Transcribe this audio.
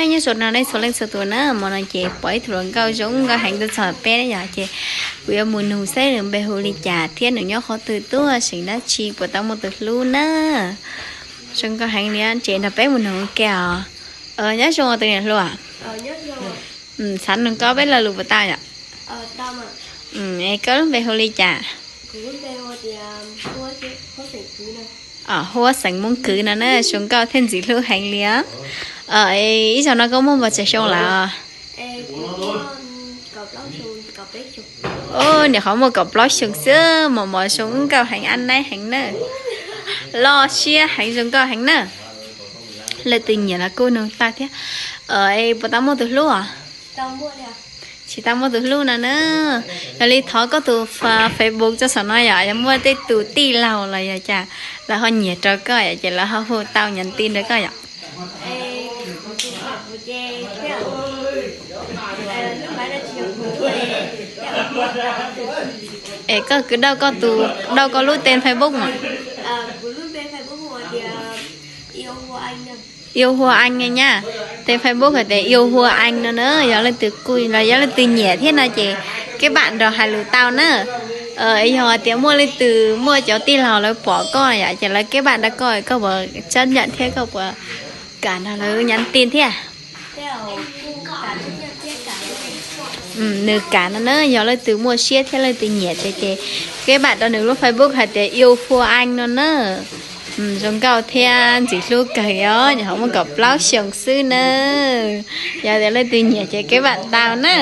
Nyob zoo nej txhua leej txhua tus na, hmo no ces pom ib tug hluas nkauj zoo nkauj heev tuaj txog peb yom, ces kuv yuav mus nug seb nws npe hu li cas thiab nws nyob qhov twg tuaj seem dab tsi puas tau muaj tus hlub na. Zoo nkauj heev li, ces nrog peb mus nug ke os. Nyob zoo tus niam hluas. Xav nug koj peb lo lus puas tau yom? Es koj lub npe hu li cas? Huab xeem Moob Kwv no na, zoo nkauj thiab ntxim hlub heev li os. Ib zaug no koj muaj npaum tsawg xyoo lawm? Niam qhov muaj kaum plaub xyoo xwb, mos mos zoo nkauj heev, ab naib heev na. Loj siab heev, zoo nkauj heev na. Leej twg nyiam los kuj nug tau thiab. Puas tau muaj tus hlub os? Tsis tau muaj tus hlub no na. Yog li thov koj tus Facebook tso saum no yom, yog muaj tej tus tij laug los yog cas lawv ho nyiam rau koj yom, ces lawv ho hu tau nhắn tin rau koj yom. Es koj kwv dauj koj tus, dauj koj lub tej Facebook mas. Yêu Hua Anh nyab, tej Facebook hais tias Yêu Hua Anh no na, yog leej twg kuj los yog leej twg nyiam thiab no ces keb npam nrog hais lus tau na. Yog tias muaj leej twg, muaj cov tij laug lawv pom koj yom, ces lawv keb npam nrog koj, koj puas chấp nhận thiab koj puas kam nrog lawv nhắn tin thiab? Nws kam no na, yog leej twg muaj siab thiab leej twg nyiam ces, ces keb npam rau nws lub Facebook hais tias Yêu Hua Anh no na. Zoo nkauj thiab ntxim hlub kawg os, nyuam qhuav muaj kaum plaub xyoo xwb na. Yog tias leej twg nyiam ces keb npam tau na.